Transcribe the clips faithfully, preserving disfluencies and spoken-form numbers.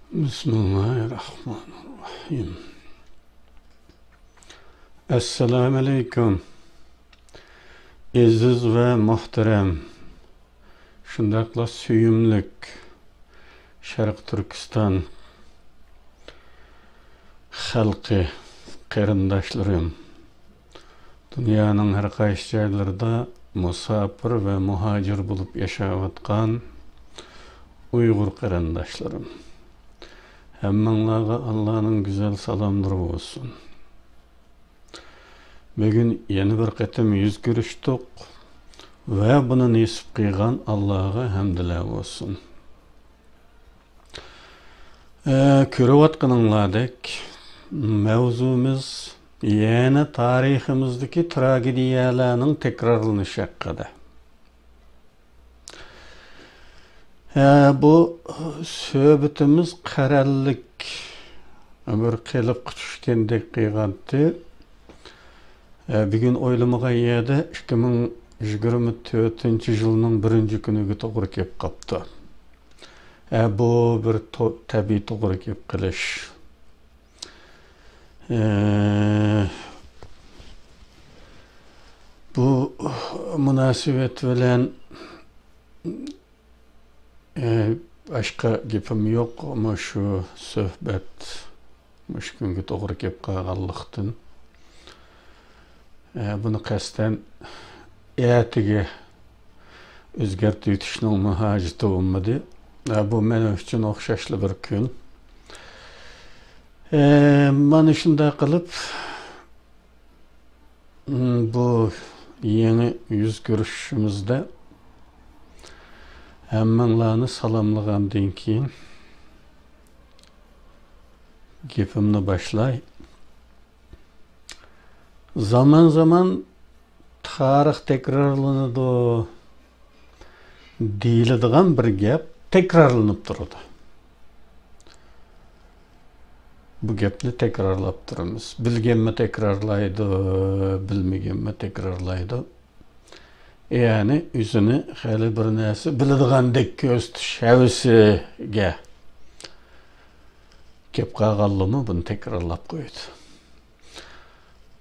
بىسمىللاھىرراھمانىرراھىم. ئەسسالامۇئەلەيكۇم. ئەزىز ۋە مۇھتەرەم، شۇنداقلا سۆيۈملۈك شەرقىي تۈركىستان خەلقى، قېرىنداشلىرىم، دۇنيانىڭ ھەر قايسى جايلىرىدا مۇساپىر ۋە مۇھاجىر بولۇپ ياشاۋاتقان ئۇيغۇر قېرىنداشلىرىم، ھەممىڭلارغا ئاللانىڭ گۈزەل سالاملىرى بولسۇن. بۈگۈن يەنە بىر قېتىم يۈز كۆرۈشتۇق ۋە بۇنى نېسىپ قىلغان ئاللاغا ھەمدىلەر بولسۇن. ئە، كۆرۈۋاتقىنىڭلاردەك، مەۋزۇمىز يەنە تارىخىمىزدىكى تراگېدىيەلەرنىڭ تەكرارلىنىشى ھەققىدە. ئە، بۇ سۆھبىتىمىز قەرەللىك بىر قېلىپقا چۈشكەندەك قىلغانتى. ئە، بۈگۈن ئويلىمىغان يەردە ئىككى مىڭ يىگىرمە تۆتىنچى يىلنىڭ بىرىنچى كۈنىگە توغرا كېلىپ قاپتۇ. ئە، بۇ بىر تو-، تەبىئىي توغرا كېلىپ قېلىش. ئە، بۇ مۇناسىۋەت بىلەن، ئە، باشقا گېپىم يوق. مۇشۇ سۆھبەت مۇشۇ كۈنگە توغرا كېلىپ قالغانلىقتىن، ئە، بۇنى قەستەن ئەتىگە ئۆزگەرتىۋېتىشنىڭمۇ ھاجىتى بولمىدى. ئە، بۇ مەن ئۈچۈن ئوخشاشلا بىر كۈن. ئە، مانا شۇنداق قىلىپ، بۇ يېڭى يۈز كۆرۈشۈشىمىزدە ھەممىڭلارنى سالاملىغاندىن كېيىن، گېپىمنى باشلاي. زامان-زامان تارىخ تەكرارلىنىدۇ دېيىلىدىغان بىر گەپ تەكرارلىنىپ تۇرىدۇ. بۇ گەپنى تەكرارلاپ تۇرىمىز. بىلگەنمۇ تەكرارلايدۇ، بىلمىگەنمۇ تەكرارلايدۇ. يەنى ئۆزىنى خېلى بىر نەرسە بىلىدىغاندەك كۆرسىتىش ھەۋىسىگە كەپ قالغانلىمۇ بۇنى تەكرارلاپ قويىدۇ.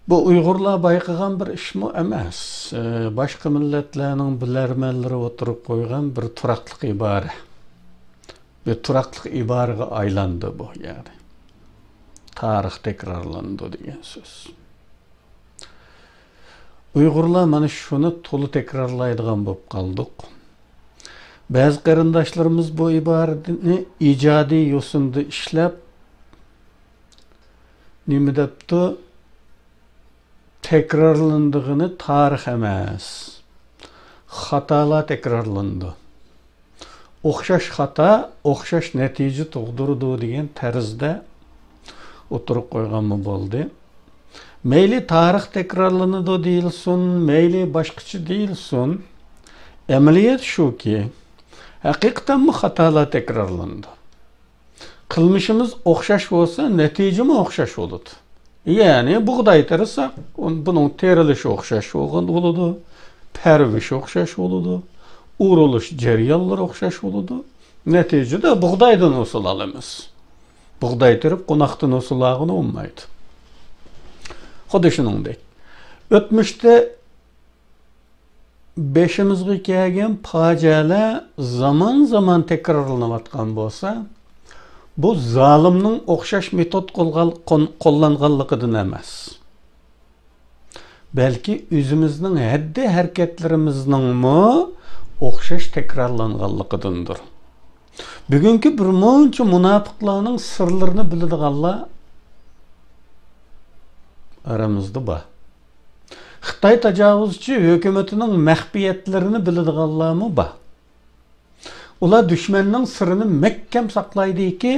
بۇ ئۇيغۇرلار بايقىغان بىر ئىشمۇ ئەمەس. ئى، باشقا مىللەتلەرنىڭ بىلەرمەنلىرى ئوتتۇرىغا قويغان بىر تۇراقلىق ئىبارە. بىر تۇراقلىق ئىبارىگە ئايلاندى بۇ، يەنى. تارىخ تەكرارلىنىدۇ دېگەن سۆز. ئۇيغۇرلار مانا شۇنى تولا تەكرارلايدىغان بولۇپ قالدۇق. بەزى قېرىنداشلىرىمىز بۇ ئىبارىنى ئىجادىي يوسۇندا ئىشلەپ، نېمە دەپتۇ؟ تەكرارلىنىدىغىنى تارىخ ئەمەس، خاتالار تەكرارلىنىدۇ. ئوخشاش خاتا ئوخشاش نەتىجە تۇغدۇرىدۇ دېگەن تەرزدە ئوتتۇرىغا قويغانمۇ بولدى. مەيلى تارىخ تەكرارلىنىدۇ دېيىلسۇن، مەيلى باشقىچە دېيىلسۇن، ئەمەلىيەت شۇكى، ھەقىقەتەنمۇ خاتالار تەكرارلىنىدۇ. قىلمىشىمىز ئوخشاش بولسا، نەتىجىمۇ ئوخشاش بولىدۇ. يەنى بۇغداي تېرىساق، ئۇن-، بۇنىڭ تېرىلىشى ئوخشاش بولغان بولىدۇ، پەرۋىشى ئوخشاش بولىدۇ، ئورۇلۇش جەريانلىرى ئوخشاش بولىدۇ. نەتىجىدە بۇغدايدىن ھوسۇل ئالىمىز. بۇغداي تېرىپ، قوناقتىن ھوسۇل ئالغىلى بولمايدۇ. خۇددى شۇنىڭدەك. ئۆتمۈشتە بېشىمىزغا كەلگەن پاجىئەلەر زامان-زامان تەكرارلىنىۋاتقان بولسا، بۇ زالىمنىڭ ئوخشاش مېتود قولغا-، قون-، قوللانغانلىقىدىن ئەمەس، بەلكى ئۆزىمىزنىڭ ھەددى ھەرىكەتلىرىمىزنىڭمۇ ئوخشاش تەكرارلانغانلىقىدىندۇر. بۈگۈنكى بىر مۇنچە مۇناپىقلارنىڭ سىرلىرىنى بىلىدىغانلار ئارىمىزدا بار. خىتاي تاجاۋۇزچى ھۆكۈمىتىنىڭ مەخپىيەتلىرىنى بىلىدىغانلارمۇ بار. ئۇلار دۈشمەننىڭ سىرىنى مەھكەم ساقلايدۇكى،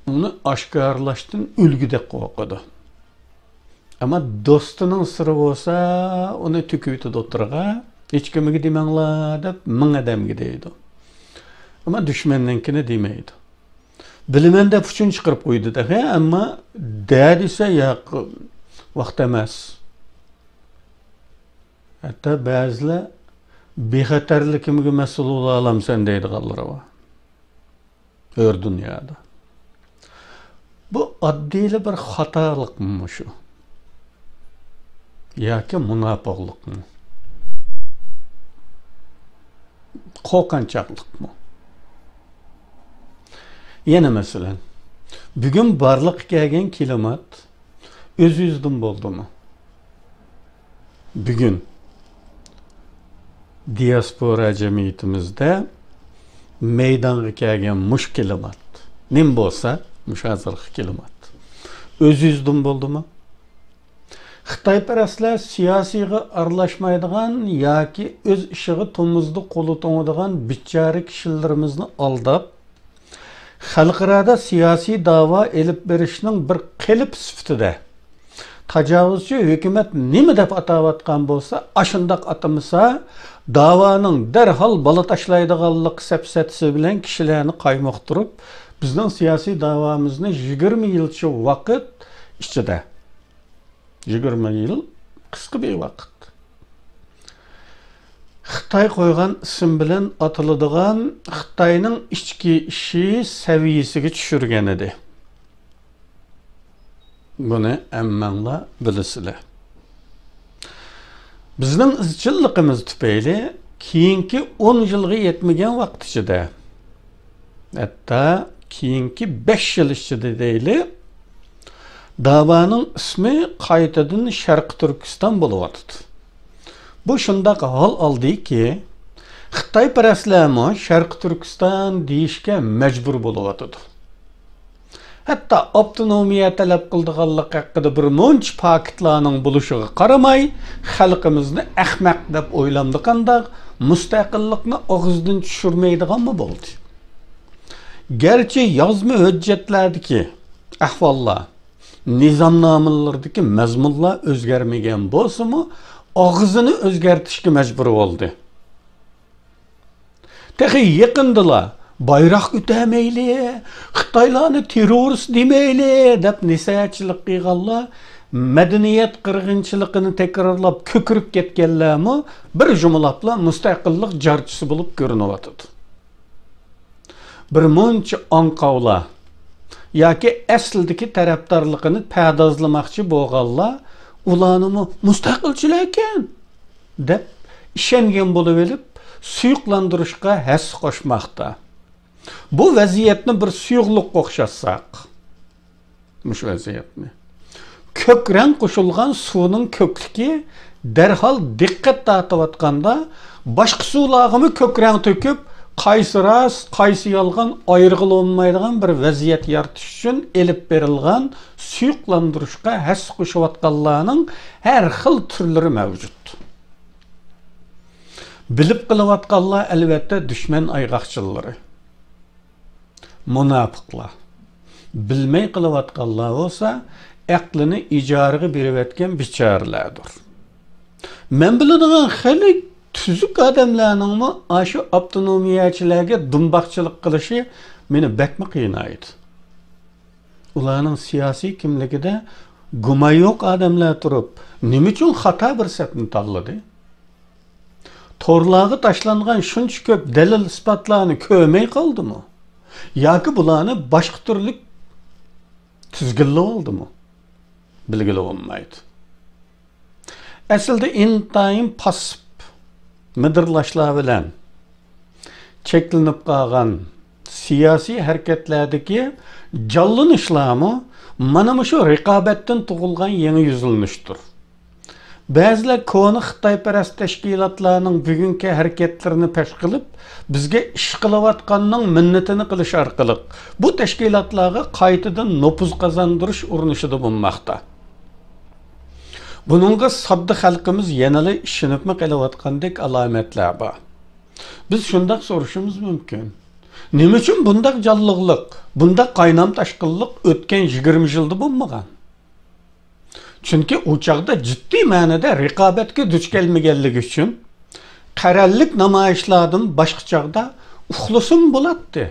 ئۇنى ئاشكارىلاشتىن ئۆلگۈدەك قورقىدۇ. ئەمما دوستىنىڭ سىرى بولسا، ئۇنى تۆكۈۋېتىدۇ ئوتتۇرىغا، ھېچكىمگە دېمەڭلار دەپ مىڭ ئادەمگە دەيدۇ. ئەمما دۈشمەننىڭكىنى دېمەيدۇ. بىلىمەن دەپ ئۇچۇن چىقىرىپ قويدى تېخى، ئەمما دە دېسە، ياق، ۋاقىت ئەمەس. ھەتتا بەزىلەر بىخەتەرلىكىمگە مەسئۇل بولالامسەن دەيدىغانلىرى بار. ھۆر دۇنيادا. بۇ ئاددىيلا بىر خاتالىقمۇ شۇ؟ ياكى مۇناپىقلىقمۇ؟ قورقۇنچاقلىقمۇ؟ يەنە مەسىلەن، بۈگۈن بارلىققا كەلگەن كىلىمات ئۆز-ئۆزىدىن بولدىمۇ؟ بۈگۈن دىياسپورا جەمئىيىتىمىزدە مەيدانغا كەلگەن مۇشۇ كىلىمات نېمە بولسا، مۇشۇ ھازىرقى كىلىمات ئۆز-ئۆزىدىن بولدىمۇ؟ خىتايپەرەسلەر سىياسىيغا ئارىلاشمايدىغان ياكى ئۆز ئىشىغا تومۇزدا قولى توڭىدىغان بىچارە كىشىلىرىمىزنى ئالداپ، خەلقئارادا سىياسىي داۋا ئېلىپ بېرىشنىڭ بىر قېلىپ سۈپىتىدە، تاجاۋۇزچى ھۆكۈمەت نېمە دەپ ئاتاۋاتقان بولسا، ئاشۇنداق ئاتىمىسا، داۋانىڭ دەرھال بالا تاشلايدىغانلىق سەپسەتىسى بىلەن كىشىلەرنى قايمۇقتۇرۇپ، بىزنىڭ سىياسىي داۋامىزنى يىگىرمە يىلچە ۋاقىت ئىچىدە، يىگىرمە يىل قىسقا بىر ۋاقىت. خىتاي قويغان ئىسىم بىلەن ئاتىلىدىغان خىتاينىڭ ئىچكى ئىشى سەۋىيەسىگە چۈشۈرگەنىدى. بۇنى ھەممەڭلار بىلىسىلەر. بىزنىڭ ئىزچىللىقىمىز تۈپەيلى كېيىنكى ئون يىلغا يەتمىگەن ۋاقىت ئىچىدە، ھەتتا كېيىنكى بەش يىل ئىچىدە دەيلى، داۋانىڭ ئىسمى قايتىدىن شەرقىي تۈركىستان بولۇۋاتىدۇ. بۇ شۇنداق ھال ئالدىكى، خىتايپەرەسلەرمۇ شەرقىي تۈركىستان دېيىشكە مەجبۇر بولۇۋاتىدۇ. ھەتتا ئاپتونومىيە تەلەپ قىلىدىغانلىق ھەققىدە بىر مۇنچە پاكىتلارنىڭ بولۇشىغا قارىماي، خەلقىمىزنى ئەخمەق دەپ ئويلامدۇ قانداق، مۇستەقىللىقنى ئاغزىدىن چۈشۈرمەيدىغانمۇ بولدى. گەرچە يازما ھۆججەتلەردىكى ئەھۋاللار، نىزامنامىلىرىدىكى مەزمۇنلار ئۆزگەرمىگەن بولسىمۇ، ئاغزىنى ئۆزگەرتىشكە مەجبۇر بولدى. تېخى يېقىندىلا بايراق كۆتەرمەيلى، خىتايلارنى تېررورىست دېمەيلى دەپ نەسىھەتچىلىك قىلغانلار، مەدەنىيەت قىرغىنچىلىقىنى تەكرارلاپ كۆكىرىپ كەتكەنلەرمۇ بىر جۇمىلاپلا مۇستەقىللىق جارچىسى بولۇپ كۆرۈنۈۋاتىدۇ. بىر مۇنچە ئاڭقاۋلار ياكى ئەسلىدىكى تەرەپدارلىقىنى پەردازلىماقچى بولغانلار، ئۇلارنىمۇ مۇستەقىلچىلەركەن دەپ ئىشەنگەن بولۇۋېلىپ، سۇيۇقلاندۇرۇشقا ھەسسە قوشماقتا. بۇ ۋەزىيەتنى بىر سۇيۇقلۇققا ئوخشاتساق، مۇشۇ ۋەزىيەتنى، كۆك رەڭ قوشۇلغان سۇنىڭ كۆكلۈكى دەرھال دىققەت تارتىۋاتقاندا، باشقا سۇلارغىمۇ كۆك رەڭ تۆكۈپ، قايسى راست، قايسى يالغان ئايرىغىلى بولمايدىغان بىر ۋەزىيەت يارىتىش ئۈچۈن ئېلىپ بېرىلغان سۇيۇقلاندۇرۇشقا ھەسسە قوشۇۋاتقانلارنىڭ ھەر خىل تۈرلىرى مەۋجۇت. بىلىپ قىلىۋاتقانلار، ئەلۋەتتە، دۈشمەن ئايغاقچىلىرى، مۇناپىقلار. بىلمەي قىلىۋاتقانلار بولسا، ئەقلىنى ئىجارىگە بېرىۋەتكەن بىچارىلەردۇر. مەن بىلىدىغان خېلى تۈزۈك ئادەملەرنىڭمۇ ئاشۇ ئاپتونومىيەچىلەرگە دۇمباقچىلىق قىلىشى مېنى بەكمۇ قىينايدۇ. ئۇلارنىڭ سىياسىي كىملىكىدە گۇمان يوق ئادەملەر تۇرۇپ، نېمە ئۈچۈن خاتا بىر سەپنى تاللىدى؟ تورلارغا تاشلانغان شۇنچە كۆپ دەلىل-ئىسپاتلارنى كۆرمەي قالدىمۇ؟ ياكى بۇلارنى باشقا تۈرلۈك تىزگىنلىۋالدىمۇ؟ بىلگىلى بولمايدۇ. ئەسلىدە ئىنتايىن پاسسىپ مىدىرلاشلار بىلەن چەكلىنىپ قالغان سىياسىي ھەرىكەتلەردىكى جانلىنىشلارمۇ مانا مۇشۇ رىقابەتتىن تۇغۇلغان يېڭى يۈزلىنىشتۇر. بەزىلەر كونا خىتايپەرەس تەشكىلاتلارنىڭ بۈگۈنكى ھەرىكەتلىرىنى پەش قىلىپ، بىزگە ئىش قىلىۋاتقاننىڭ مىننىتىنى قىلىش ئارقىلىق، بۇ تەشكىلاتلارغا قايتىدىن نوپۇز قازاندۇرۇش ئۇرۇنۇشىدا بولماقتا. بۇنىڭغا ساددا خەلقىمىز يەنىلا ئىشىنىپمۇ قېلىۋاتقاندەك ئالامەتلەر بار. بىز شۇنداق سورىشىمىز مۇمكىن. نېمە ئۈچۈن بۇنداق جانلىقلىق، بۇنداق قاينام تاشقىنلىق ئۆتكەن يىگىرمە يىلدا بولمىغان؟ چۈنكى ئۇ چاغدا جىددىي مەنىدە رىقابەتكە دۇچ كەلمىگەنلىكى ئۈچۈن، قەرەللىك نامايىشلاردىن باشقا چاغدا ئۇخلىسىمۇ بولاتتى.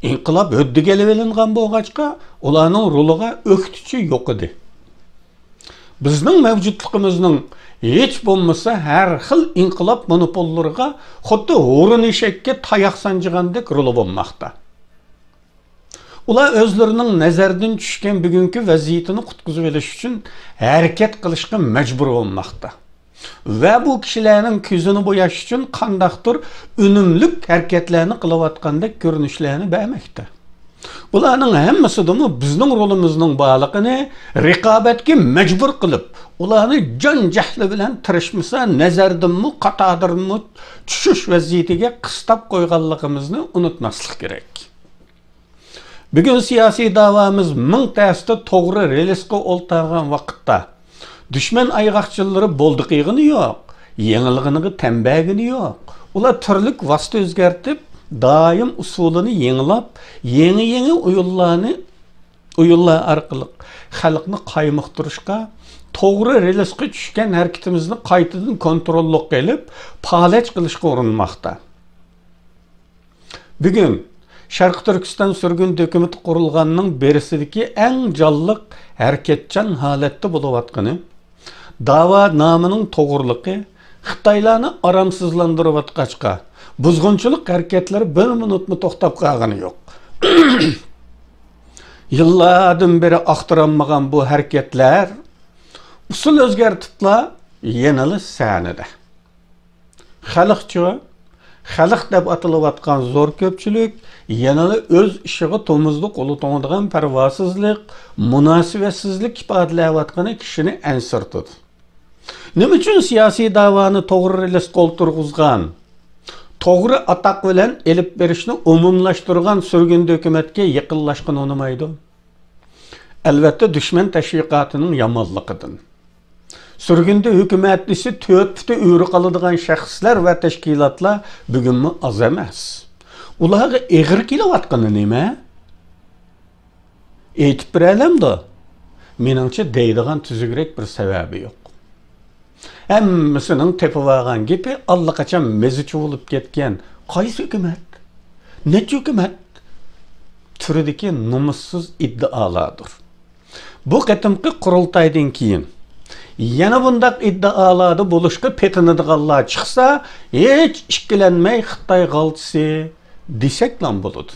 ئىنقىلاب ھۆددىگە ئېلىۋېلىنغان بولغاچقا، ئۇلارنىڭ رولىغا ئۆكتىچى يوق ئىدى. بىزنىڭ مەۋجۇتلۇقىمىزنىڭ ھېچ بولمىسا ھەر خىل ئىنقىلاب مونوپوللىرىغا خۇددى ھۇرۇن ئېشەككە تاياق سانجىغاندەك رولى بولماقتا. ئۇلار ئۆزلىرىنىڭ نەزەردىن چۈشكەن بۈگۈنكى ۋەزىيىتىنى قۇتقۇزۇۋېلىش ئۈچۈن ھەرىكەت قىلىشقا مەجبۇر بولماقتا. ۋە بۇ كىشىلەرنىڭ كۆزىنى بوياش ئۈچۈن قانداقتۇر ئۈنۈملۈك ھەرىكەتلەرنى قىلىۋاتقاندەك كۆرۈنۈشلەرنى بەرمەكتە. بۇلارنىڭ ھەممىسىدىمۇ بىزنىڭ رولىمىزنىڭ بارلىقىنى رىقابەتكە مەجبۇر قىلىپ، ئۇلارنى جان جەھلى بىلەن تىرىشمىسا، نەزەردىنمۇ، قاتاردىنمۇ چۈشۈش ۋەزىيىتىگە قىستاپ قويغانلىقىمىزنى ئۇنتۇماسلىق كېرەك. بۈگۈن سىياسىي داۋامىز مىڭ تەستە توغرا رېلىسقا ئولتۇرغان ۋاقىتتا، دۈشمەن ئايغاقچىلىرى بولدى قىلغىنى يوق، يېڭىلغىنىغا تەن بەرگىنى يوق. ئۇلار تۈرلۈك ۋاسىتە ئۆزگەرتىپ، دائىم ئۇسۇلىنى يېڭىلاپ، يېڭى-يېڭى ئويۇنلارنى، ئويۇنلار ئارقىلىق خەلقنى قايمۇقتۇرۇشقا، توغرا رېلىسقا چۈشكەن ھەرىكىتىمىزنى قايتىدىن كونتروللۇققا ئېلىپ، پالەچ قىلىشقا ئۇرۇنماقتا. بۈگۈن شەرقىي تۈركىستان سۈرگۈندە ھۆكۈمىتى قۇرۇلغاننىڭ بېرىسىدىكى ئەڭ جانلىق، ھەرىكەتچان ھالەتتە بولۇۋاتقىنى، داۋا نامىنىڭ توغرىلىقى خىتايلارنى ئارامسىزلاندۇرۇۋاتقاچقا، بۇزغۇنچىلىق ھەرىكەتلىرى بىر مىنۇتمۇ توختاپ قالغىنى يوق. يىللاردىن بېرى ئاختۇرالمىغان بۇ ھەرىكەتلەر ئۇسۇل ئۆزگەرتىپلا يەنىلا سەھنىدە. خەلقچۇ؟ خەلق دەپ ئاتىلىۋاتقان زور كۆپچىلىك يەنىلا ئۆز ئىشىغا تومۇزدا قولى توڭىدىغان پەرۋاسىزلىق، مۇناسىۋەتسىزلىك ئىپادىلەۋاتقىنى كىشىنى ئەنسىرىتىدۇ. نېمە ئۈچۈن سىياسىي داۋانى توغرا رېلىسقا ئولتۇرغۇزغان، توغرا ئاتاق بىلەن ئېلىپ بېرىشنى ئومۇملاشتۇرغان سۈرگۈندە ھۆكۈمەتكە يېقىنلاشقىنى ئۇنىمايدۇ؟ ئەلۋەتتە، دۈشمەن تەشۋىقاتىنىڭ يامانلىقىدىن. سۈرگۈندە ھۆكۈمەتنى تۆت پۇتى ئۆرە قالىدىغان شەخسلەر ۋە تەشكىلاتلار بۈگۈنمۇ ئاز ئەمەس. ئۇلارغا ئېغىر كېلىۋاتقىنى نېمە؟ ئېيتىپ بېرەلەمدۇ؟ مېنىڭچە، دەيدىغان تۈزۈكرەك بىر سەۋەبى يوق. ھەممىسىنىڭ تېپىۋالغان گېپى ئاللىقاچان مېزى چۇۋۇلۇپ كەتكەن قايسى ھۆكۈمەت؟ نەچچە ھۆكۈمەت؟ تۈرىدىكى نومۇسسىز ئىددىئالاردۇر. بۇ قېتىمقى قۇرۇلتايدىن كېيىن يەنە بۇنداق ئىددىئالاردا بولۇشقا پېتىنىدىغانلار چىقسا، ھېچ ئىككىلەنمەي خىتاي غالتىسى دېسەكلا بولىدۇ.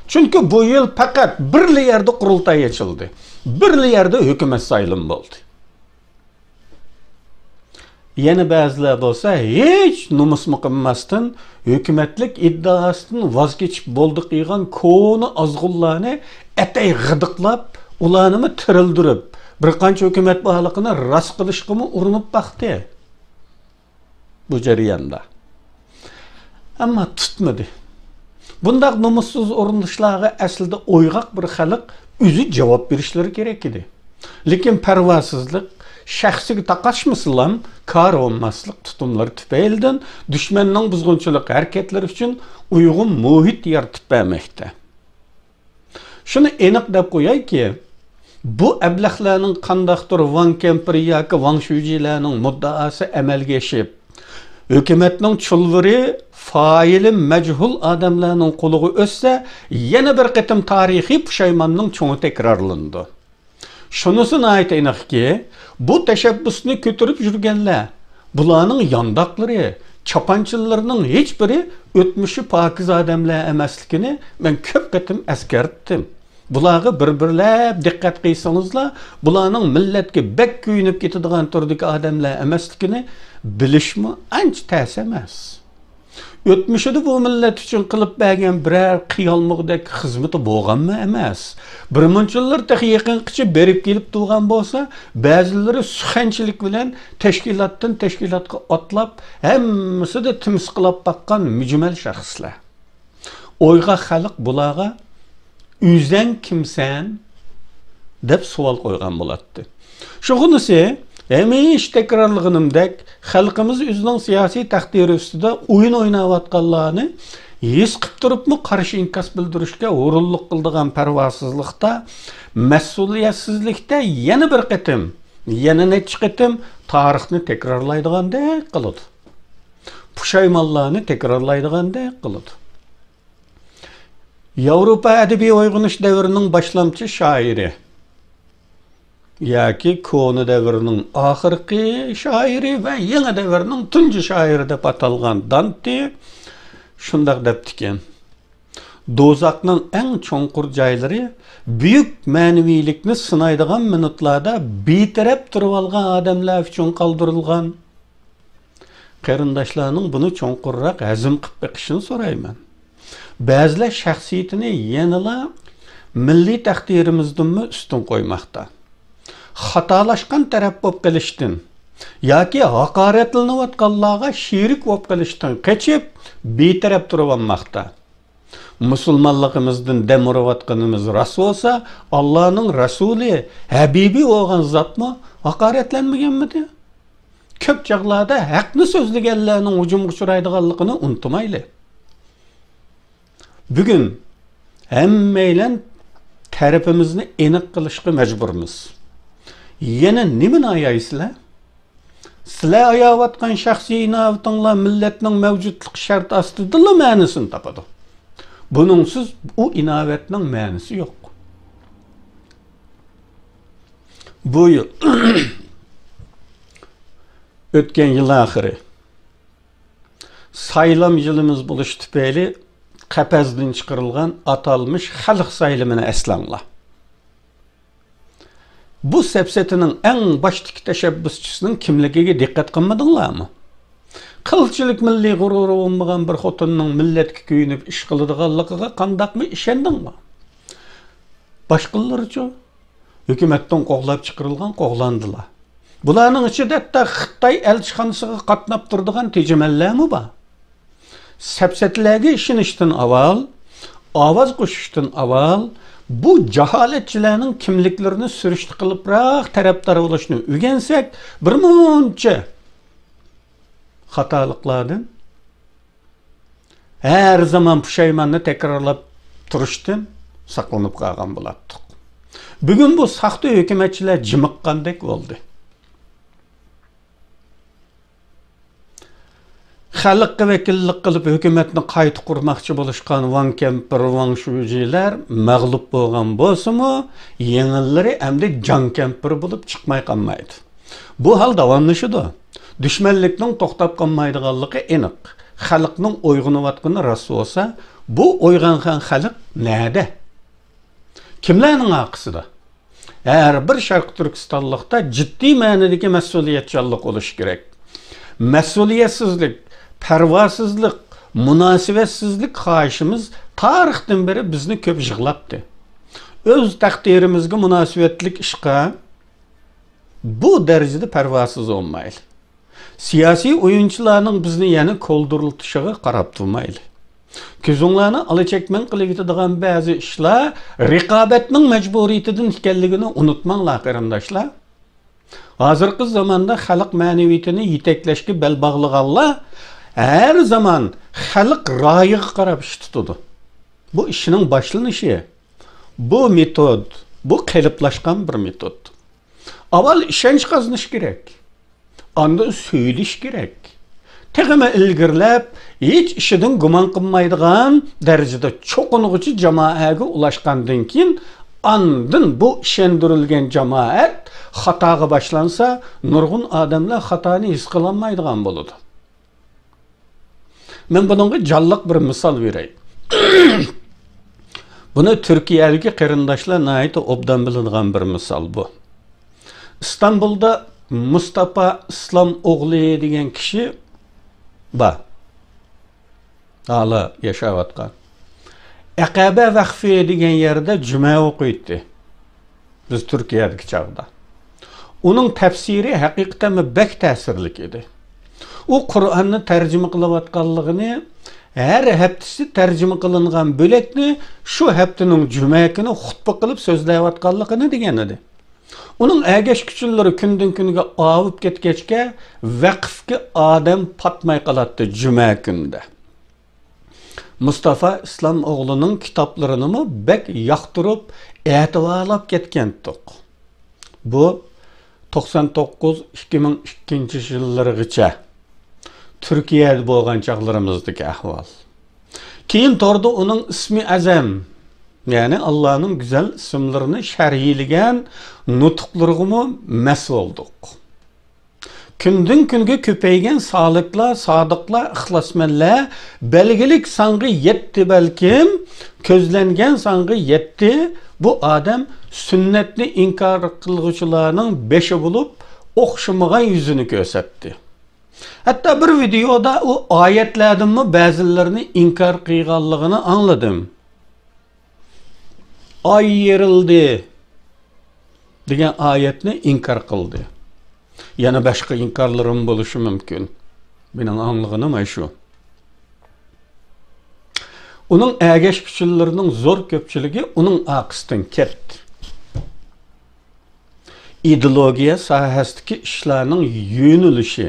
چۈنكى بۇ يىل پەقەت بىرلا يەردە قۇرۇلتاي ئېچىلدى، بىرلا يەردە ھۆكۈمەت سايلىمى بولدى. يەنە بەزىلەر بولسا ھېچ نومۇسمۇ قىلماستىن، ھۆكۈمەتلىك ئىددىئاسىدىن ۋاز كېچىپ بولدى قىلغان كونا ئازغۇنلارنى ئەتەي غىدىقلاپ، ئۇلارنىمۇ تىرىلدۈرۈپ، بىر قانچە ھۆكۈمەت بارلىقىنى راست قىلىشقىمۇ ئۇرۇنۇپ باقتى. بۇ جەرياندا. ئەمما تۇتمىدى. بۇنداق نومۇسسىز ئۇرۇنۇشلارغا ئەسلىدە ئويغاق بىر خەلق ئۆزى جاۋاب بېرىشلىرى كېرەك ئىدى. لېكىن پەرۋاسىزلىق، شەخسىگە تاقاشمىسىلام، كارى بولماسلىق تۇتۇملىرى تۈپەيلىدىن دۈشمەننىڭ بۇزغۇنچىلىق ھەرىكەتلىرى ئۈچۈن ئۇيغۇن مۇھىت يارىتىپ بەرمەكتە. شۇنى ئېنىق دەپ قويايكى، بۇ ئەبلەخلەرنىڭ قانداقتۇر ۋاڭ كەمپىر ياكى ۋاڭ شۈجىلەرنىڭ مۇددىئاسى ئەمەلگە ئېشىپ، ھۆكۈمەتنىڭ چۇلۋۇرى فائىلى مەجھۇل ئادەملەرنىڭ قولىغا ئۆتسە، يەنە بىر قېتىم تارىخىي پۇشايماننىڭ چوڭى تەكرارلىنىدۇ. شۇنىسى ناھايىتى ئېنىقكى، بۇ تەشەببۇسنى كۆتۈرۈپ يۈرگەنلەر، بۇلارنىڭ يانداقلىرى، چاپانچىلىرىنىڭ ھېچبىرى ئۆتمۈشى پاكىز ئادەملەر ئەمەسلىكىنى مەن كۆپ قېتىم ئەسكەرتتىم. بۇلارغا بىر-بىرلەپ دىققەت قىلسىڭىزلا، بۇلارنىڭ مىللەتكە بەك كۆيۈنۈپ كېتىدىغان تۈردىكى ئادەملەر ئەمەسلىكىنى بىلىشمۇ ئانچە تەس ئەمەس. ئۆتمۈشىدە بۇ مىللەت ئۈچۈن قىلىپ بەرگەن بىرەر قىيالمىغۇدەك خىزمىتى بولغانمۇ ئەمەس. بىر مۇنچىلىرى تېخى يېقىنقىچە بېرىپ كېلىپ تۇرغان بولسا، بەزىلىرى سۇخەنچىلىك بىلەن تەشكىلاتتىن تەشكىلاتقا ئاتلاپ، ھەممىسىدە تىمسىقلاپ باققان مۈجمەل شەخسلەر. ئويغاق خەلق بۇلارغا «ئۆزەڭ كىمسەن؟» دەپ سوئال قويغان بولاتتى. شۇغىنىسى، ھەمىشە تەكرارلىغىنىمدەك، خەلقىمىز ئۆزىنىڭ سىياسىي تەقدىرى ئۈستىدە ئويۇن ئويناۋاتقانلارنى ھېس قىپ تۇرۇپمۇ قارشى ئىنكاس بىلدۈرۈشكە ھۇرۇنلۇق قىلىدىغان پەرۋاسىزلىقتا، مەسئۇلىيەتسىزلىكتە يەنە بىر قېتىم، يەنە نەچچە قېتىم تارىخنى تەكرارلايدىغاندەك قىلىدۇ. پۇشايمانلارنى تەكرارلايدىغاندەك قىلىدۇ. ياۋروپا ئەدەبىي ئويغىنىش دەۋرىنىڭ باشلامچى شائىرى ياكى كونا دەۋرنىڭ ئاخىرقى شائىرى ۋە يېڭى دەۋرنىڭ تۇنجى شائىرى دەپ ئاتالغان دانتې شۇنداق دەپتىكەن: دوزاخنىڭ ئەڭ چوڭقۇر جايلىرى بۈيۈك مەنىۋىيلىكنى سىنايدىغان مىنۇتلاردا بىتەرەپ تۇرۇۋالغان ئادەملەر ئۈچۈن قالدۇرۇلغان. قېرىنداشلارنىڭ بۇنى چوڭقۇرراق ھەزىم قىلىپ بېقىشىنى سورايمەن. بەزىلەر شەخسىيىتىنى يەنىلا مىللىي تەقدىرىمىزدىنمۇ ئۈستۈن قويماقتا. خاتالاشقان تەرەپ بولۇپ قېلىشتىن ياكى ھاقارەتلىنىۋاتقانلارغا شېرىك بولۇپ قېلىشتىن قېچىپ، بىتەرەپ تۇرۇۋالماقتا. مۇسۇلمانلىقىمىزدىن دەم ئۇرۇۋاتقىنىمىز راست بولسا، ئاللانىڭ رەسۇلى، ھەبىبى بولغان زاتمۇ ھاقارەتلەنمىگەنمىدى؟ كۆپ چاغلاردا ھەقنى سۆزلىگەنلەرنىڭ ھۇجۇمغا ئۇچرايدىغانلىقىنى ئۇنتۇمايلى. بۈگۈن ھەممەيلەن تەرىپىمىزنى ئېنىق قىلىشقا مەجبۇرمىز. يەنە نېمىنى ئايايسىلەر؟ سىلەر ئاياۋاتقان شەخسىي ئىناۋىتىڭلار مىللەتنىڭ مەۋجۇتلۇق شەرتى ئاستىدىلا مەنىسىنى تاپىدۇ. بۇنىڭسىز ئۇ ئىناۋەتنىڭ مەنىسى يوق. بۇ يىل، ئۆتكەن يىل ئاخىرى سايلام يىلىمىز بولۇشى تۈپەيلى قەپەسدىن چىقىرىلغان ئاتالمىش خەلق سايلىمىنى ئەسلەڭلار. بۇ سەپسەتىنىڭ ئەڭ باشتىكى تەشەببۇسچىسىنىڭ كىملىكىگە دىققەت قىلمىدىڭلارمۇ؟ قىلچىلىك مىللىي غۇرۇرى بولمىغان بىر خوتۇننىڭ مىللەتكە كۆيۈنۈپ ئىش قىلىدىغانلىقىغا قانداقمۇ ئىشەندىڭلار؟ باشقىلىرىچۇ؟ ھۆكۈمەتتىن قوغلاپ چىقىرىلغان قوغلاندىلا. بۇلارنىڭ ئىچىدە ھەتتا خىتاي ئەلچىخانىسىغا قاتناپ تۇرىدىغان تېجىمەنلەرمۇ بار. سەپسەتىلەرگە ئىشىنىشتىن ئاۋۋال، ئاۋاز قوشۇشتىن ئاۋۋال، بۇ جاھالەتچىلەرنىڭ كىملىكلىرىنى سۈرۈشتە قىلىپراق تەرەپدار بولۇشنى ئۆگەنسەك، بىر مۇنچە خاتالىقلاردىن، ھەر زامان پۇشايماننى تەكرارلاپ تۇرۇشتىن ساقلىنىپ قالغان بولاتتۇق. بۈگۈن بۇ ساختا ھۆكۈمەتچىلەر جىمىققاندەك بولدى. خەلققە ۋەكىللىك قىلىپ ھۆكۈمەتنى قايتا قۇرماقچى بولۇشقان ۋاڭ كەمپىر، ۋاڭ شۇجىلەر مەغلۇپ بولغان بولسىمۇ، يېڭىلىرى ئەمدى جاڭ كەمپىر بولۇپ چىقماي قالمايدۇ. بۇ ھال داۋاملىشىدۇ. دۈشمەنلىكنىڭ توختاپ قالمايدىغانلىقى ئېنىق. خەلقنىڭ ئويغىنىۋاتقىنى راست بولسا، بۇ ئويغانغان خەلق نەدە؟ كىملەرنىڭ ئارقىسىدا؟ ھەر بىر شەرقىي تۈركىستانلىقتا جىددىي مەنىدىكى مەسئۇلىيەتچانلىق بولۇشى كېرەك. مەسئۇلىيەتسىزلىك، پەرۋاسىزلىق، مۇناسىۋەتسىزلىك خاھىشىمىز تارىختىن بېرى بىزنى كۆپ يىغلاتتى. ئۆز تەقدىرىمىزگە مۇناسىۋەتلىك ئىشقا بۇ دەرىجىدە پەرۋاسىز بولمايلى. سىياسىي ئويۇنچىلارنىڭ بىزنى يەنە كولدۇرلىتىشىغا قاراپ تۇرمايلى. كۆزۈڭلارنى ئالا چەكمەن قىلىۋېتىدىغان بەزى ئىشلار رىقابەتنىڭ مەجبۇرىيىتىدىن ئىكەنلىكىنى ئۇنتۇماڭلار، قېرىنداشلار. ھازىرقى زاماندا خەلق مەنىۋىيىتىنى يېتەكلەشكە بەل باغلىغانلار ھەر زامان خەلق رايىغا قاراپ ئىش تۇتىدۇ. بۇ ئىشنىڭ باشلىنىشى. بۇ مېتود، بۇ قېلىپلاشقان بىر مېتود. ئاۋۋال ئىشەنچ قازىنىش كېرەك. ئاندىن سۆيۈلۈش كېرەك. تېخىمۇ ئىلگىرىلەپ، ھېچ ئىشىدىن گۇمان قىلمايدىغان دەرىجىدە چوقۇنغۇچى جامائەگە ئۇلاشقاندىن كېيىن، ئاندىن بۇ ئىشەندۈرۈلگەن جامائەت خاتاغا باشلانسا، نۇرغۇن ئادەملەر خاتانى ھېس قىلالمايدىغان بولىدۇ. مەن بۇنىڭغا جانلىق بىر مىسال بېرەي. بۇنى تۈركىيەدىكى قېرىنداشلار ناھايىتى ئوبدان بىلىدىغان بىر مىسال بۇ. ئىستانبۇلدا مۇستاپا ئىسلام ئوغلى دېگەن كىشى بار. ھالا ياشاۋاتقان. ئەقەبە ۋەقفى دېگەن يەردە جۈمە ئوقۇيتتى. بىز تۈركىيەدىكى چاغدا. ئۇنىڭ تەپسىرى ھەقىقەتەنمۇ بەك تەسىرلىك ئىدى. ئۇ قۇرئاننى تەرجىمە قىلىۋاتقانلىقىنى، ھەر ھەپتىسى تەرجىمە قىلىنغان بۆلەكنى شۇ ھەپتىنىڭ جۈمە كۈنى خۇتبە قىلىپ سۆزلەۋاتقانلىقىنى دېگەن ئىدى. ئۇنىڭ ئەگەشكۈچىلىرى كۈندىن كۈنگە ئاۋۇپ كەتكەچكە، ۋەقىفكە ئادەم پاتماي قالاتتى جۈمە كۈنىدە. مۇستافا ئىسلام ئوغلىنىڭ كىتابلىرىنىمۇ بەك ياقتۇرۇپ، ئەتىۋارلاپ كەتكەنتۇق. بۇ توقسان توققۇز، ئىككى مىڭ ئىككىنچى يىللىرىغىچە تۈركىيەدە بولغان چاغلىرىمىزدىكى ئەھۋال. كېيىن توردا ئۇنىڭ ئىسمى ئەزەم، يەنى ئاللانىڭ گۈزەل ئىسىملىرىنى شەرھلىگەن نۇتۇقلىرىغىمۇ مەس بولدۇق. كۈندىن-كۈنگە كۆپەيگەن سالىكلار، سادىقلار، ئىخلاسمەنلەر، بەلگىلىك سانغا يەتتى بەلكىم، كۆزلەنگەن سانغا يەتتى. بۇ ئادەم سۈننەتنى ئىنكار قىلغۇچىلارنىڭ بېشى بولۇپ، ئوخشىمىغان يۈزىنى كۆرسەتتى. ھەتتا بىر ۋىدېئودا ئۇ ئايەتلەردىنمۇ بەزىلىرىنى ئىنكار قىلغانلىقىنى ئاڭلىدىم. ئاي يېرىلدى دېگەن ئايەتنى ئىنكار قىلدى. يەنە باشقا ئىنكارلىرىمۇ بولۇشى مۇمكىن. مېنىڭ ئاڭلىغىنىم ئاشۇ. ئۇنىڭ ئەگەشكۈچىلىرىنىڭ زور كۆپچىلىكى ئۇنىڭ ئارقىسىدىن كەتتى. ئىدېئولوگىيە ساھەسىدىكى ئىشلارنىڭ يۆنىلىشى،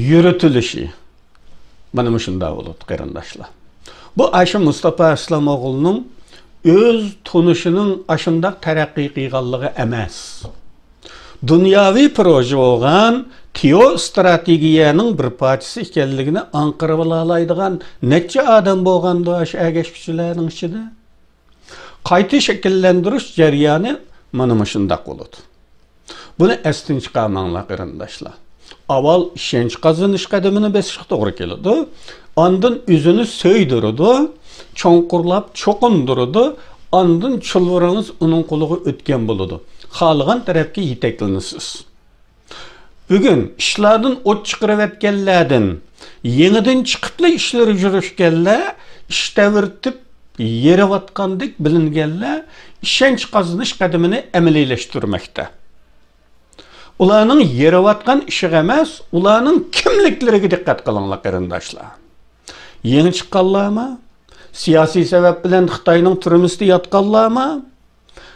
يۈرۈتۈلۈشى مانا مۇشۇنداق بولىدۇ، قېرىنداشلار. بۇ ئاشۇ مۇستاپا ئىسلام ئوغلىنىڭ ئۆز تونۇشىنىڭ ئاشۇنداق تەرەققىي قىلغانلىقى ئەمەس. دۇنياۋى پروژە بولغان تېئو ئىستراتېگىيەنىڭ بىر پارچىسى ئىكەنلىكىنى ئاڭقىرىۋالالايدىغان نەچچە ئادەم بولغاندۇ ئاشۇ ئەگەشكۈچىلەرنىڭ ئىچىدە؟ قايتا شەكىللەندۈرۈش جەريانى مانا مۇشۇنداق بولىدۇ. بۇنى ئەستىن چىقارماڭلار، قېرىنداشلار. ئاۋۋال ئىشەنچ قازىنىش قەدىمىنى بېسىشقا توغرا كېلىدۇ. ئاندىن ئۆزىنى سۆيدۈرىدۇ، چوڭقۇرلاپ چوقۇندۇرىدۇ. ئاندىن چۇلۋۇرىڭىز ئۇنىڭ قولىغا ئۆتكەن بولىدۇ. خالىغان تەرەپكە يېتەكلىنىسىز. بۈگۈن ئىشلاردىن ئوت چىقىرىۋەتكەنلەردىن، يېڭىدىن چىقىپلا ئىشلىرى يۈرۈشكەنلەر، ئىش تەۋرىتىپ يېرىۋاتقاندەك بىلىنگەنلەر ئىشەنچ قازىنىش قەدىمىنى ئەمەلىيلەشتۈرمەكتە. ئۇلارنىڭ يېرىۋاتقان ئىشىغا ئەمەس، ئۇلارنىڭ كىملىكلىرىگە دىققەت قىلىڭلار، قېرىنداشلار. يېڭى چىققانلارمۇ؟ سىياسىي سەۋەب بىلەن خىتاينىڭ تۈرمىسىدە ياتقانلارمۇ؟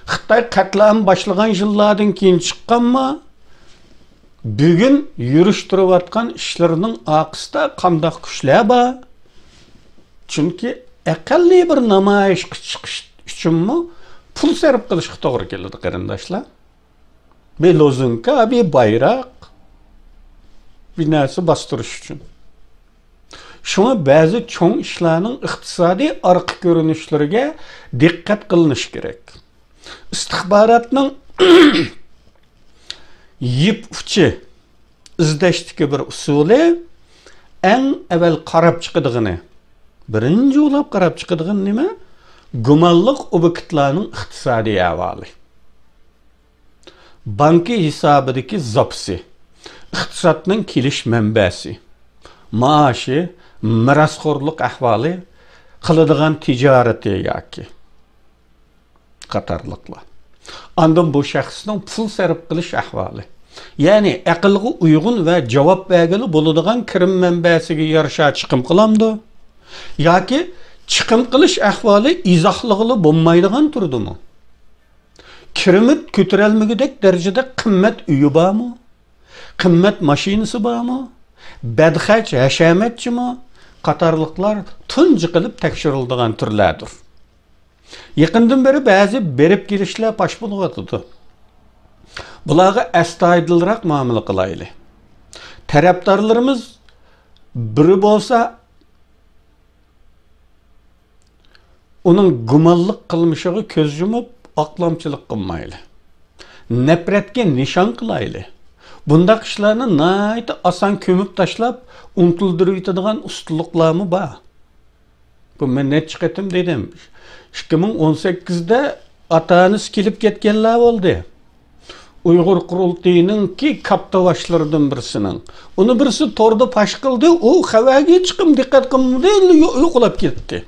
خىتاي قەتلىئام باشلىغان يىللاردىن كېيىن چىققانمۇ؟ بۈگۈن يۈرۈشتۈرۈۋاتقان ئىشلىرىنىڭ ئارقىسىدا قانداق كۈچلەر بار؟ چۈنكى ئەقەللىي بىر نامايىشقا چىقىش ئۈچۈنمۇ پۇل سەرپ قىلىشقا توغرا كېلىدۇ، قېرىنداشلار. بىر لوزۇنكا، بىر بايراق، بىر نەرسە باستۇرۇش ئۈچۈن. شۇڭا بەزى چوڭ ئىشلارنىڭ ئىقتىسادىي ئارقا كۆرۈنۈشلىرىگە دىققەت قىلىنىشى كېرەك. ئىستىخباراتنىڭ يىپ ئۇچى ئىزدەشتىكى بىر ئۇسۇلى، ئەڭ ئەۋەل قاراپ چىقىدىغىنى، بىرىنچى بولۇپ قاراپ چىقىدىغىنى نېمە؟ گۇمانلىق ئوبيېكتلارنىڭ ئىقتىسادىي ئەھۋالى. بانكا ھېسابىدىكى زاپىسى، ئىقتىسادنىڭ كېلىش مەنبەسى، مائاشى، مىراسخورلۇق ئەھۋالى، قىلىدىغان تىجارىتى ياكى قاتارلىقلار. ئاندىن بۇ شەخسنىڭ پۇل سەرپ قىلىش ئەھۋالى. يەنى ئەقىلگە ئۇيغۇن ۋە جاۋاب بەرگىلى بولىدىغان كىرىم مەنبەسىگە يارىشا چىقىم قىلامدۇ؟ ياكى چىقىم قىلىش ئەھۋالى ئىزاھلىغىلى بولمايدىغان تۈردىمۇ؟ كىرىمى كۆتۈرەلمىگۈدەك دەرىجىدە قىممەت ئۆيى بارمۇ؟ قىممەت ماشىنىسى بارمۇ؟ بەدخەج، ھەشەمەتچىمۇ؟ قاتارلىقلار تۇنجى قىلىپ تەكشۈرۈلىدىغان تۈرلەردۇر. يېقىندىن بېرى بەزى بېرىپ كېلىشلەر پاش بولۇۋاتىدۇ. بۇلارغا ئەستايىدىلراق مۇئامىلە قىلايلى. تەرەپدارلىرىمىز بىرى بولسا، ئۇنىڭ گۇمانلىق قىلمىشىغا كۆز يۇمۇپ، ئاقلامچىلىق قىلمايلى. نەپرەتكە نىشان قىلايلى. بۇنداق ئىشلارنى ناھايىتى ئاسان كۆمۈپ تاشلاپ، ئۇنتۇلدۇرۇۋېتىدىغان ئۇستىلىقلارمۇ بار. بۇ مەن نەچچە قېتىم دېدىم. ئىككى مىڭ ئون سەككىزدە ئاتا-ئانىسى كېلىپ كەتكەنلەر بولدى. ئۇيغۇر قۇرۇلتىيىنىڭكى كاپتىۋاشلىرىدىن بىرسىنىڭ. ئۇنى بىرسى توردا پاش قىلدى، ئۇ خەۋەرگە ھېچكىم دىققەت قىلمىدى، يو-، يوقىلاپ كەتتى.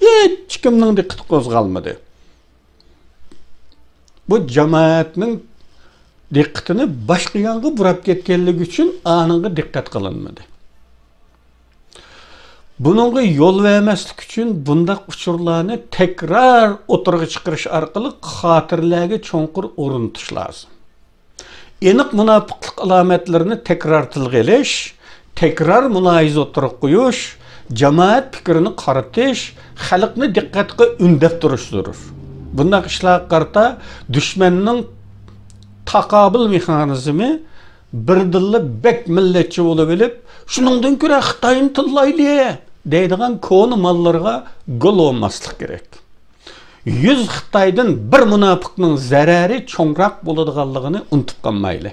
ھېچكىمنىڭ دىققىتى قوزغالمىدى. بۇ جامائەتنىڭ دىققىتىنى باشقا يانغا بۇراپ كەتكەنلىكى ئۈچۈن ئانىڭغا دىققەت قىلىنمىدى. بۇنىڭغا يول بەرمەسلىك ئۈچۈن بۇنداق ئۇچۇرلارنى تەكرار ئوتتۇرىغا چىقىرىش ئارقىلىق خاتىرىلەرگە چوڭقۇر ئورنىتىش لازىم. ئېنىق مۇناپىقلىق ئالامەتلىرىنى تەكرار تىلغا ئېلىش، تەكرار مۇلاھىزە ئوتتۇرىغا قويۇش، جامائەت پىكرىنى قارىتىش، خەلقنى دىققەتكە ئۈندەپ تۇرۇش زۆرۈر. بۇنداق ئىشلارغا قارىتا دۈشمەننىڭ تاقابىل مېخانىزمى بىردىنلا بەك مىللەتچى بولۇۋېلىپ، «شۇنىڭدىن كۆرە خىتاينى تىللايلى» دەيدىغان كونا ماللىرىغا گول بولماسلىق كېرەك. يۈز خىتايدىن بىر مۇناپىقنىڭ زەرەرى چوڭراق بولىدىغانلىقىنى ئۇنتۇپ قالمايلى.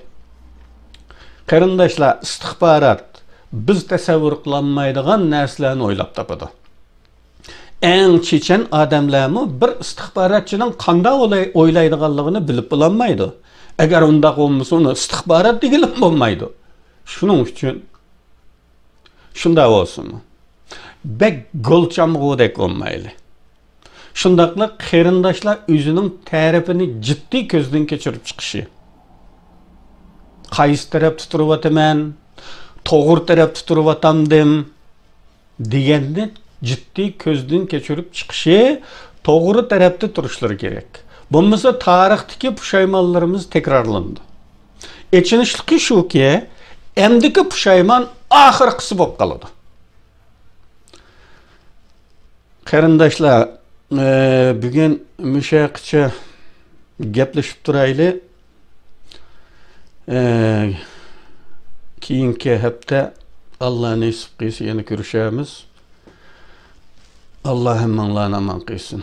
قېرىنداشلار، ئىستىخبارات بىز تەسەۋۋۇر قىلالمايدىغان نەرسىلەرنى ئويلاپ تاپىدۇ. ئەڭ چېچەن ئادەملەرمۇ بىر ئىستىخباراتچىنىڭ قانداق ئويلاي-، ئويلايدىغانلىقىنى بىلىپ بولالمايدۇ. ئەگەر ئۇنداق بولمىسا، ئۇنى ئىستىخبارات دېگىلىمۇ بولمايدۇ. شۇنىڭ ئۈچۈن شۇنداق بولسۇن. بەك گول چامغۇدەك بولمايلى. شۇنداقلا قېرىنداشلار ئۆزىنىڭ تەرىپىنى جىددىي كۆزدىن كەچۈرۈپ چىقىشى. قايسى تەرەپتە تۇرۇۋاتىمەن، توغرا تەرەپتە تۇرۇۋاتامدىم دېگەننى جىددىي كۆزدىن كەچۈرۈپ چىقىشى، توغرا تەرەپتە تۇرۇشلىرى كېرەك. بولمىسا تارىختىكى پۇشايمانلىرىمىز تەكرارلىنىدۇ. ئېچىنىشلىقى شۇكى، ئەمدىكى پۇشايمان ئاخىرقىسى بولۇپ قالىدۇ. قېرىنداشلار، ئە، بۈگۈن مۇشۇ يەرگىچە گەپلىشىپ تۇرايلى. ئە، كېيىنكى ھەپتە ئاللا نېسىپ قىلسا يەنە كۆرۈشەرمىز. ئاللا ھەممىڭلارنى ئامان قىلسۇن.